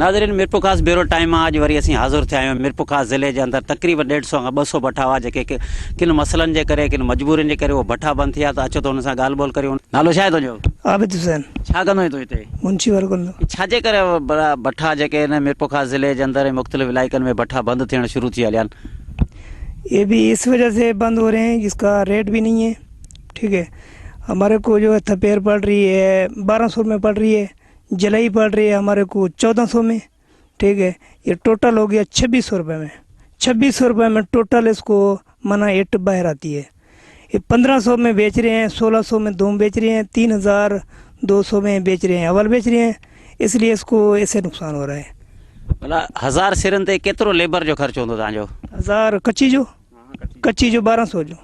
ناظرين Mirpurkhas bureau time مان اڄ وري اسين حاضر ٿيا آهيون ميرپورخاص ضلعي جي اندر تقريبن ڏيڍ سو کان ٻه سو بٺا هئا جيڪي ڪن مسئلن جي ڪري ڪن مجبورين جي ڪري اهي بٺا بند ٿي ويا ته اچو ته انهن سان ڳالهه ٻولهه ڪريون نالو ڇا آهي تنهنجو؟ عابد حسين. ڇا ڪندو آهين تون هتي؟ منشي ورڪ ڪندو. ڇا جي ڪري بٺا جيڪي آهن ميرپورخاص ضلعي جي اندر ۽ مختلف علائقن ۾ بٺا بند ٿيڻ شروع ٿي هليا آهن؟ ये भी इस वजह से बंद हो रहे हैं जिसका रेट भी नहीं है ठीक है हमारे को जो है थपेर पड़ रही है 1200 में पड़ रही है जलई पड़ रही है हमारे को 1400 में ठीक है ये टोटल हो गया 2600 रुपये में 2600 रुपये में टोटल इसको मना एट बाहर आती है ये 1500 में बेच रहे हैं 1600 में धूम बेच रहे हैं 3200 में बेच रहे हैं अवल बेच रहे हैं इसलिए इसको ऐसे नुकसान हो रहा है। ڀلا هزار سرن تي ڪيترو ليبر جو خرچ هوندو توهان جو؟ هزار ڪچي جو ڪچي جو ٻارهن سو جو.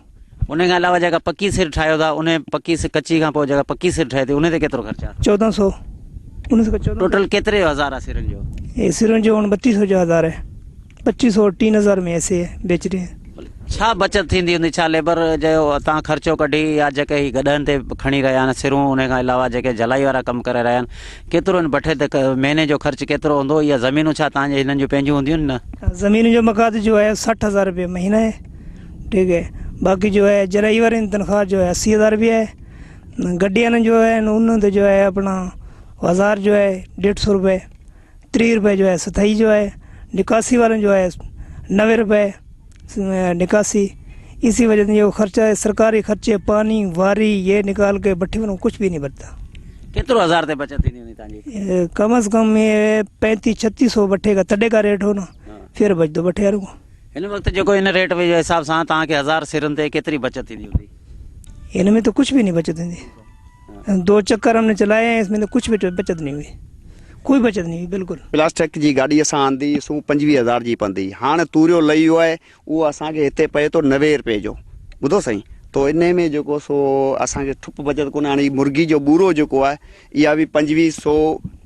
ان کان علاوه جيڪا پڪي سر ٺاهيو ٿا ان پڪي سر ڪچي کان پوء جيڪا پڪي سر ٺهي ٿي ان تي ڪيترو خرچ آهي؟ چوڏهن سو ان کان چوڏهن. ٽوٽل ڪيتري جو هزار آهي سرن جو؟ هي سرن جو هن ٻٽيهه سو جو هزار آهي پچيس سو ٽين هزار ۾ ايسي بيچ رهي هين. ڇا بچت ٿيندي هوندي ڇا ليبر جو تان خرچو ڪڍي يا جيڪي هي گڏهن تي کڻي رهيا آهن سرون ان کان علاوه جيڪي جلائي وارا ڪم ڪري رهيا آهن ڪيترو هن بٺي تي مهيني جو خرچ ڪيترو هوندو اها زمينون ڇا تان جي هنن جون پنهنجون هونديون نه؟ زمين جو مقاد جو هي 60 هزار روپيه مهينه هي ٺيڪ هي باقي جو هي جلائي وارن جي تنخواه جو هي 80 هزار روپيه هي گڏيانن جو هي انهن تي جو هي اپنا هزار جو هي ڏيڍ سو روپيه 30 روپيه جو هي ستائي جو هي نڪاسي وارن جو هي 90 روپيه نڪاسي اسی وجه سي يو خرچه سرڪاري خرچي پاني واري يي نڪال ڪي بٺي ۾ ڪجھ به ني بچتا. ڪيترو هزار تي بچت ٿيندي هوندي تان جي؟ ڪم از ڪم يي پينتي ڇتي سو بٺي ڪا تڏي ڪا ريٽ هو نه ڦر بچدو بٺي واري ڪو. هن وقت جيڪو هن ريٽ جي حساب سان تان کي هزار سرن تي ڪيتري بچت ٿيندي هوندي؟ هن ۾ تو ڪجھ به ني بچت ٿيندي دو چڪر هم ني چلائي هين اس ۾ تو ڪجھ به بچت ني هئي ڪوئي بچت ني هئي بلڪل. پلاسٽڪ جي گاڏي اسان آندي سون 25 هزار جي پندي هاڻ توريو لهي ويو آهي اهو اسان کي هتي پئي ٿو 90 رپئي جو ٻڌو سائين تو انهي ۾ جيڪو سو اسان کي ٺپ بچت ڪونهي هاڻي هي مرغي جو ٻورو جيڪو آهي اها به 25 سو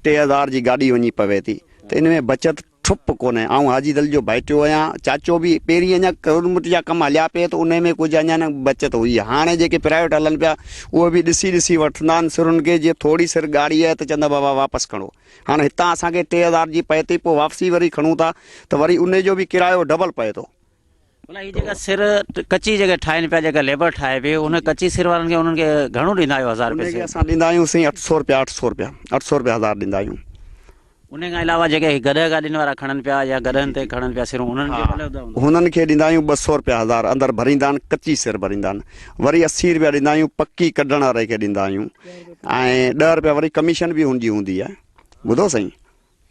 3000 جي گاڏي وڃي پوي ٿي ته ان ۾ بچت ٺپ ڪونهي. آئون حاجي دل جو ڀائٽيو آهيان. چاچو به پهرين اڃا گورنمينٽ جا ڪم هليا پئي ته انهي ۾ ڪجهه اڃا نه بچت هئي. هاڻي جيڪي پرائيويٽ هلن پيا اهي به ڏسي ڏسي وٺندا آهن سرن کي جي ٿوري سر ڳاڙهي آهي ته چوندا بابا واپس کڻو. هاڻي هتان اسان کي 3000 جي پئي ٿي پوء واپسي وري کڻون ٿا ته وري انهي جو به ڪرايو ڊبل پئي ٿو. ڀلا هي جيڪا سر ڪچي جيڪا ٺاهين پيا جيڪا ليبر ٺاهي پئي ان ڪچي سر وارن کي انهن کي گهڻو ڏيندا آهيو هزار رپيا؟ انهي کي اسان ڏيندا آهيون سائين 800 رپيا 800 رپيا 800 رپيا هزار ڏيندا آهيون. انهي کان علاوه جيڪي هي گڏهه گاڏين وارا کڻن پيا يا گڏهن تي کڻن پيا سرون انهن کي به علحده هوندو؟ هنن کي ڏيندا آهيون 200 رپيا هزار اندر ڀريندا آهن ڪچي سر ڀريندا آهن وري 80 رپيا ڏيندا آهيون پڪي ڪڍڻ واري کي ڏيندا آهيون ۽ 10 رپيا وري ڪميشن به هن جي هوندي آهي ٻڌو سائين.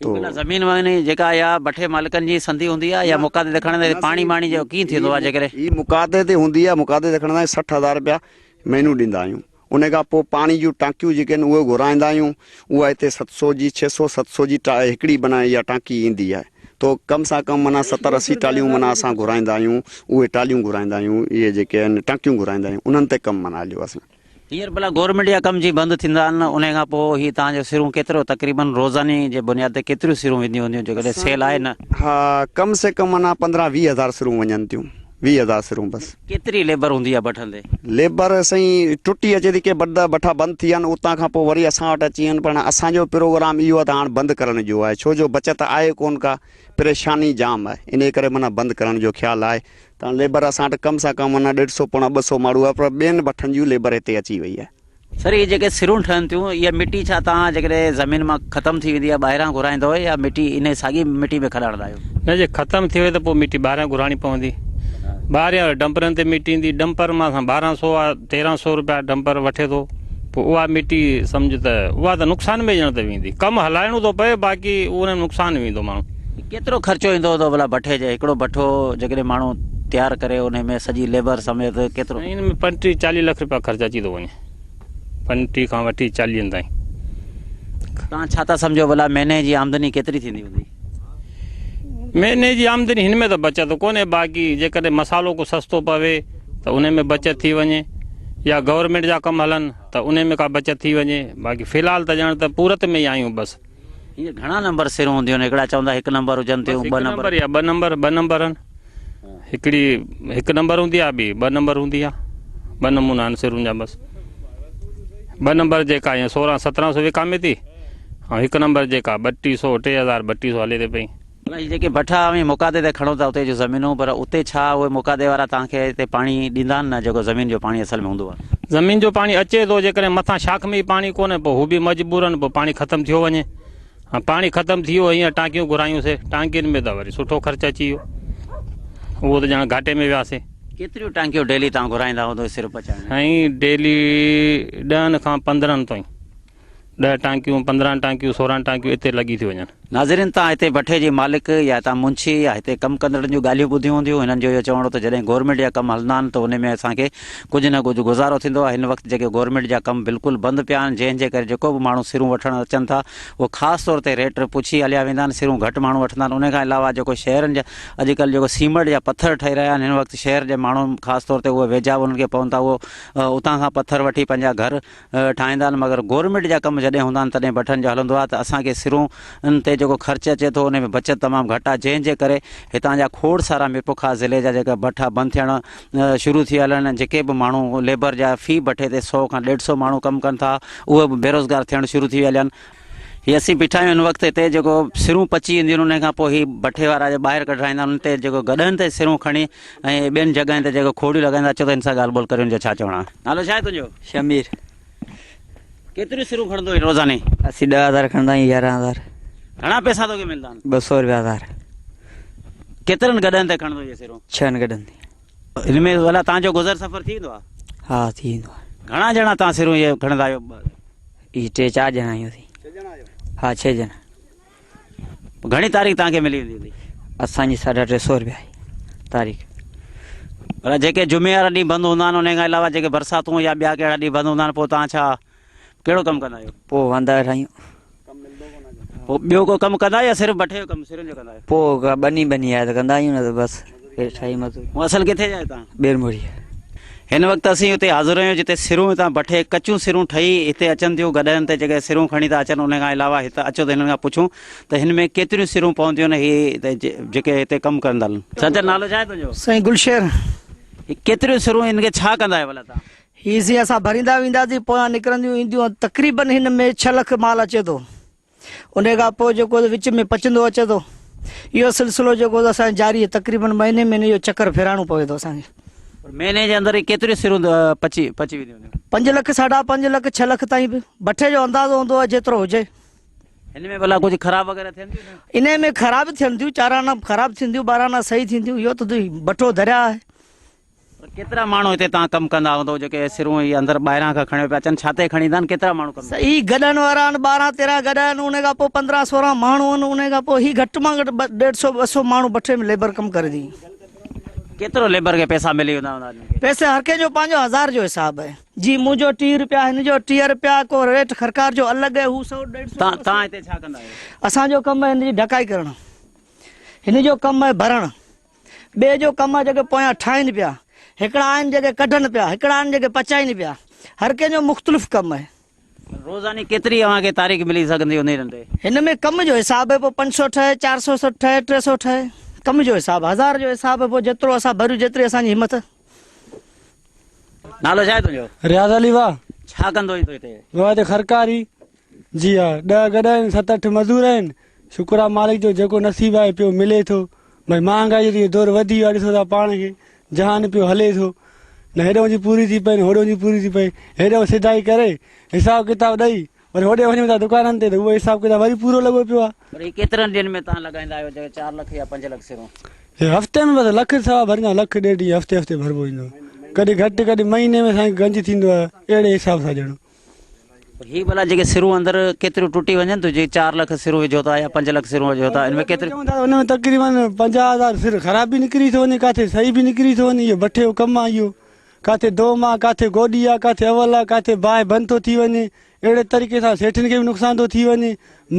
تو زمين ومين جيڪا اها بٺي مالڪن جي سندي هوندي آهي يا مقاطعي تي کڻندي پاڻي ماڻي جو ڪيئن ٿيندو آهي جيڪڏهن. هي مقاطعي تي هوندي آهي مقاطعي تي کڻندا آهيون 60 هزار رپيا مهينو ڏيندا آهيون ان کان پوء پاڻي جون ٽانڪيون جيڪي آهن اهي گهرائيندا آهيون اها هتي 700 جي 600 700 جي هڪڙي معنيٰ اها ٽانڪي ايندي آهي تو ڪم سان ڪم معنيٰ 70 80 ٽاليون معنيٰ اسان گهرائيندا آهيون اهي ٽاليون گهرائيندا آهيون اهي جيڪي آهن ٽانڪيون گهرائيندا آهيون انهن تي ڪم معنيٰ هليو آهي سائين. هينئر ڀلا گورنمينٽ جا ڪم جي بند ٿيندا آهن انهي کان پوء هي توهان جو سرون ڪيترو تقريبن روزاني جي بنياد تي ڪيتريون سرون وينديون هونديون جيڪڏهن سيل آهي نه. ها ڪم سي ڪم معنيٰ 15 20 هزار سرون وڃن ٿيون 20 هزار سرون بس. ڪيتري ليبر هوندي آهي بٺن تي. ليبر سائين ٽٽي اچي ٿي ڪي بٺا بند ٿي ويا آهن اتان کان پوء وري اسان وٽ اچي ويا آهن پر اسان جو پروگرام اهو آهي ته هاڻ بند ڪرڻ جو آهي ڇو جو بچت آهي ڪون ڪا پريشاني جام آهي انهي ڪري معنيٰ بند ڪرڻ جو خيال آهي ته ليبر اسان وٽ ڪم سان ڪم معنيٰ ڏيڍ سو پوڻا ٻه سو ماڻهو آهي پر ٻين بٺن جون ليبر هتي اچي وئي آهي. سر اهي جيڪي سرون ٺهن ٿيون اها مٽي ڇا توهان جيڪڏهن زمين مان ختم ٿي ويندي آهي ٻاهران گهرائيندؤ يا مٽي انهي ساڳي مٽي ۾ کڏاڻندا آهيو؟ نه جي ختم ٿي وئي ته پوء مٽي ٻاهران گهرائڻي پوندي. ٻاهريان وري ڊمپرن تي مٽي ايندي ڊمپر مان اسان ٻارهن سو تيرهن سو روپيا ڊمپر وٺي ٿو پوء اها مٽي سمجهه ته اها ته نقصان ۾ ڄڻ ته ويندي ڪم هلائڻو ٿو پئي باقي ان ۾ نقصان ويندو ماڻهو. ڪيترو خرچو ايندو هوندو ڀلا بٺي جي هڪڙو بٺو جيڪڏهن ماڻهو تيار ڪري انهي ۾ سڄي ليبر سميت ڪيترو. ان ۾ پنٽيهه چاليهه لک روپيا خرچ اچي ٿو وڃي پنٽيهه کان وٺي چاليهن تائين. توهان ڇا ٿا سمجهو ڀلا مهيني جي آمدني ڪيتري ٿيندي هوندي؟ مهيني جي آمدني هن ۾ ته بچت ڪونهي باقي جيڪڏهن مصالحو ڪو سستو پوي ته انهي ۾ بچت ٿي وڃي يا گورنمينٽ جا ڪم هلن ته انهي ۾ ڪا بچت ٿي وڃي باقي في الحال ته ڄڻ ته پورت ۾ ئي آهيون بس. هينئر گهڻا نمبر سرون هونديون آهن هڪڙا چوندا هڪ نمبر هجن ٿيون ٻه نمبر يا ٻه نمبر ٻه نمبر آهن هڪڙي هڪ نمبر هوندي آهي ٻي ٻه نمبر هوندي آهي ٻه نمونا آهن سرون جا بس ٻه نمبر جيڪا ائين سورهن سترهن سو وڪامي ٿي. ۽ هڪ نمبر جيڪا ٻٽيهه سو 3000 32 سو هلي ٿي پئي. ڀلا هي جيڪي بٺا اوهين مقاطعي تي کڻو ٿا اتي جون زمينون پر اتي ڇا اهي مقاطعي وارا توهان کي اتي پاڻي ڏيندا آهن نه جيڪو زمين جو پاڻي اصل ۾ هوندو آهي. زمين جو پاڻي اچي ٿو جيڪڏهن مٿان شاخ ۾ ئي پاڻي ڪونهي پوء هو به مجبورن پوء پاڻي ختم ٿيو وڃي ها پاڻي ختم ٿي ويو هينئر ٽانڪيون گهرايون سي ٽانڪين ۾ ته وري سٺو خرچ اچي ويو اهو ته ڄڻ گهاٽي ۾ وياسي. ڪيتريون ٽانڪيون ڊيلي توهان گهرائيندا هوندو صرف پچائڻ لاء؟ سائين ڊيلي ڏهن کان 15 تائين. 10 ٽانڪيون، 15 ٽانڪيون، 16 ٽانڪيون اتي لڳي ٿيون وڃن. ناظرين توهان هتي بٺي جي مالڪ يا هتان منشي يا هتي ڪم ڪندڙن جون ڳالهيون ٻڌيون هونديون هنن جو اهو چوڻ هو ته جڏهن گورنمينٽ جا ڪم هلندا آهن ته ان ۾ اسان کي ڪجهه نه ڪجهه گذارو ٿيندو آهي هن وقت جيڪي گورنمينٽ جا ڪم بلڪل بند پيا آهن جنهن جي ڪري جيڪو به ماڻهو سرون وٺڻ اچن ٿا اهو خاص طور تي ريٽ پڇي هليا ويندا آهن سرون گهٽ ماڻهو وٺندا آهن ان کان علاوه جيڪو شهرن جا اڄڪلهه جيڪو سيمٽ جا پٿر ٺهي رهيا آهن هن وقت شهر جي ماڻهو خاص طور تي اهي ويجها به انهن کي پون ٿا اهو اتان کان پٿر وٺي پنهنجا گهر ٺاهيندا آهن مگر گورنمينٽ جا ڪم جڏهن هوندا آهن تڏهن بٺن جو هلندو آهي ته اسان کي سرون تي جيڪو خرچ اچي ٿو ان ۾ بچت تمام گهٽ آهي جنهن جي ڪري هتان جا کوڙ سارا ميرپورخاص ضلعي جا جيڪا بٺا بند ٿيڻ شروع ٿي ويا آهن جيڪي به ماڻهو ليبر جا في بٺي تي 100 کان 150 ماڻهو ڪم ڪن ٿا اهي به بيروزگار ٿيڻ شروع ٿي ويا آهن. هي اسين بيٺا آهيون هن وقت هتي جيڪو سرون پچي اينديون آهن ان کان پوء هي بٺي وارا جي ٻاهر ڪڍرائيندا آهن ان تي جيڪو گڏهن تي سرون کڻي ۽ ٻين جڳهين تي جيڪو کوڙيون لڳائيندا اچو ته هن سان ڳالهه ٻولهه ڪريون هن جو ڇا چوڻ آهي. نالو ڇا آهي تنهنجو؟ شمير. ڪيتريون سرون کڻندو آهين روزاني؟ اسين 10,000 کڻندا آهيون 11,000. گهڻا پئسا توکي ملندا آهن؟ 200 رپيا هزار. ڪيترن گڏهن تي کڻندو آهين سرون؟ ڇهن گڏهن تي. هن ۾ ڀلا تان جو گذر سفر ٿي ويندو آهي؟ ها ٿي ويندو آهي. گهڻا ڄڻا تان سرون اهي کڻندا آهيو؟ اهي ٽي چار ڄڻا آهيون اسين. ها ڇهه ڄڻا. گهڻي تاريخ توهان کي ملي ويندي هوندي؟ اسان جي 350 رپيا آهي تاريخ. پر جيڪي جمعي وارا ڏينهن بند هوندا آهن انهي کان علاوه جيڪي برساتون يا ٻيا ڪهڙا ڏينهن بند هوندا آهن پوء توهان ڇا ڪهڙو ڪم ڪندا آهيو؟ پوء واندا ويٺا آهيون. پوء ٻيو ڪو ڪم ڪندا آهيو يا صرف بٺي جو ڪم سرن جو ڪندا آهيو؟ پوء ڪا ٻني ٻني آهي ته ڪندا آهيون نه ته بس ويٺا آهيون مزوري. هو اصل ڪٿي جا آهيو توهان؟ ٻير موري. هن وقت اسين اتي حاضر آهيون جتي سرون هتان بٺي ڪچيون سرون ٺهي هتي اچن ٿيون گڏهن تي جيڪي سرون کڻي ٿا اچن ان کان علاوه هت اچو ته هنن کان پڇون ته هن ۾ ڪيتريون سرون پونديون آهن هي جيڪي هتي ڪم ڪن ٿا. چاچا نالو ڇا آهي تنهنجو؟ سائين گلشير. هي ڪيتريون سرون هن کي ڇا ڪندا آهيو ڀلا توهان؟ هي سائين اسان ڀريندا وينداسين پويان نڪرنديون اينديون تقريبن هن ۾ 6 لک مال اچي ٿو. انهيء کان پوء جيڪو وچ ۾ پچندو اچي ٿو. اهو سلسلو جيڪو اسان جو جاري آهي. تقريبن مهيني مهيني اهو چڪر ڦيرائڻو پوي ٿو اسان کي. پر مهيني جي اندر ڪيتريون سرون پچي پچي وينديون هونديون؟ 5 لک، ساڍا پنج لک، 6 لک تائين به. بٺي جو اندازو هوندو آهي جيترو هجي. هن ۾ ڀلا ڪجهه خراب وغيره ٿين ٿيون نه؟ انهيء ۾ خراب ٿين ٿيون، چار آنا خراب ٿينديون، 12 آنا صحيح ٿينديون. اهو ته بٺو درياء آهي. پر ڪيترا ماڻهو هتي تان ڪم ڪندا هوندو جيڪي سرون هي اندر ٻاهران کان کڻيو پيا اچن ڇا تي کڻي ايندا آهن ڪيترا ماڻهو ڪم هي گڏهن وارا آهن 12 13 گڏهه آهن ان کان پوء 15 16 ماڻهو آهن ان کان پوء هي گهٽ مان گهٽ ڏيڍ سو 200 ماڻهو بٺي ۾ ليبر ڪم ڪري ٿي. ڪيترو ليبر کي پئسا ملي ويندا هوندا انهن کي؟ پئسا هر ڪنهن جو پنهنجو هزار جو حساب آهي جي منهنجو 30 رپيا هن جو 30 رپيا ڪو ريٽ خرڪار جو الڳ آهي هو سو ڏيڍ سو تان تان هتي ڇا ڪندا آهيو؟ اسان جو ڪم آهي هن جي ڍڪائي ڪرڻ هن جو ڪم آهي ڀرڻ ٻئي جو ڪم آهي جيڪي پويان ٺاهين پيا، هڪڙا آهن جيڪي ڪڍن پيا، هڪڙا آهن جيڪي پچائين پيا. هر ڪنهن جو مختلف ڪم آهي. روزاني ڪيتري اوهان کي تاريخ ملي سگهندي هوندي هنن تي؟ هن ۾ ڪم جو حساب آهي، پوء 500 ٺهي، 400 ٺهي، 300 ٺهي، ڪم جو حساب، هزار جو حساب آهي، پوء جيترو اسان ڀريون جيتري اسان جي همت. نالو ڇا آهي تنهنجو؟ رياض علي واهه. ڇا ڪندو آهين تون هتي؟ واهه هتي خرڪاري. جي ها 10 گڏهه آهن، ست اٺ مزور آهن. شڪر آهي مالڪ جو جيڪو نصيب آهي پيو ملي ٿو. ڀئي مهانگائي جو ته اهو دور وڌي ويو آهي ڏسو ٿا پاڻ کي جهان پيو هلي ٿو نه هيڏانهن جي پوري ٿي پئي نه هوڏانهن جي پوري ٿي پئي هيڏانهن سڌائي ڪري حساب ڪتاب ڏئي وري هوڏي وڃون ٿا دڪانن تي ته اهو حساب ڪتاب وري پورو لڳو پيو آهي. پر هي ڪيترن ڏينهن ۾ توهان لڳائيندا آهيو جيڪي 4 لک يا 5 لک سرون؟ هي هفتي ۾ بس لک سوا ڀريندا آهيون لک ڏيڍ ائين هفتي هفتي ڀربو ايندو آهي ڪڏهن گهٽ ڪڏهن مهيني ۾ سائين گنج ٿيندو آهي اهڙي حساب سان ڄڻ. هي ڀلا جيڪي سرون اندر ڪيتريون ٽٽي وڃن ٿيون جي 4 لک سرون وجهو ٿا يا 5 لک سرون وجهو ٿا ان ۾ ڪيتريون. چون ٿا ان ۾ تقريبن 50,000 سر خراب به نڪري ٿو وڃي ڪاٿي صحيح به نڪري ٿو وڃي اهو بٺي جو ڪم آهي اهو ڪاٿي دوم آهي ڪاٿي گوڏي آهي ڪاٿي اول آهي ڪاٿي باهه بند ٿو ٿي وڃي اهڙي طريقي سان سيٺين کي به نقصان ٿو ٿي وڃي